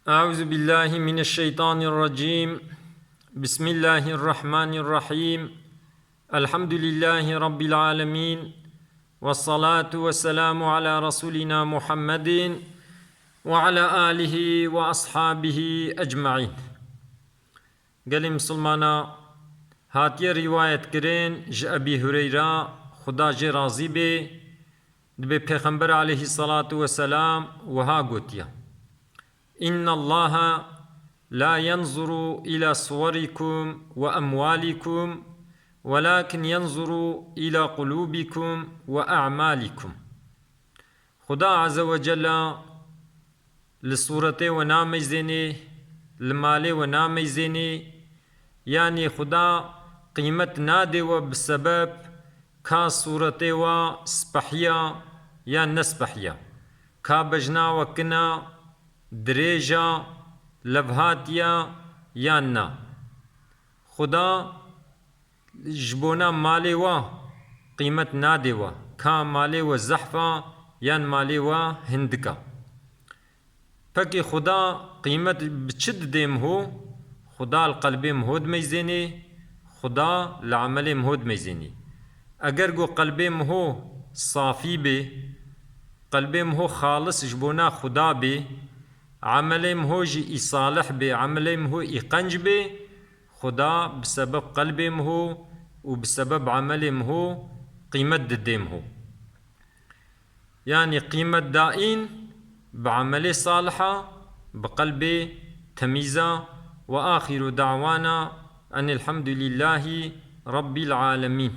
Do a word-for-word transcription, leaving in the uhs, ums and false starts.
أعوذ بالله من الشيطان الرجيم. بسم الله الرحمن الرحيم. الحمد لله رب العالمين. والصلاة والسلام على رسولنا محمد وعلى آله وأصحابه أجمعين. Gelê misilmana, hatiye rîwayet kirin ji Ebî Hureyra, Xuda jê razî bê, dibê Pêxember aleyhissalatu vesselam wiha gotiye: "إن الله لا ينظر إلى صوركم وأموالكم، ولكن ينظر إلى قلوبكم وأعمالكم." Xuda Azze ve Celle li sûretê we nameyzênê, li malê we nameyzênê, yanî Xuda qîmet nadê we bi sebeb ka sûretê we spehiya yan nespehiya, ka bejna we kin a, dirêj a, levhatî ya yan na. Xuda ji bona malê we qîmet nadê we, ka malê we zehf a yan malê we hindik a. Pekî Xuda qîmet bi çi didê miho? Xuda li qelbê miho dimeyzênê, Xuda li emelê miho dimeyzênê. Eger ku qelbê miho safî bê, qelbê miho xalis ji bona Xuda bê, emelê miho jî î salih bê, emelê miho î qenc bê, Xuda bi sebeb qelbê miho û bi sebeb emelê miho qîmet didê miho. Yanî qîmet daîn bi emelê saliha, bi qelbê temîza. Ve axiru da'wana enil hamdulîllahî rabbil alemîn.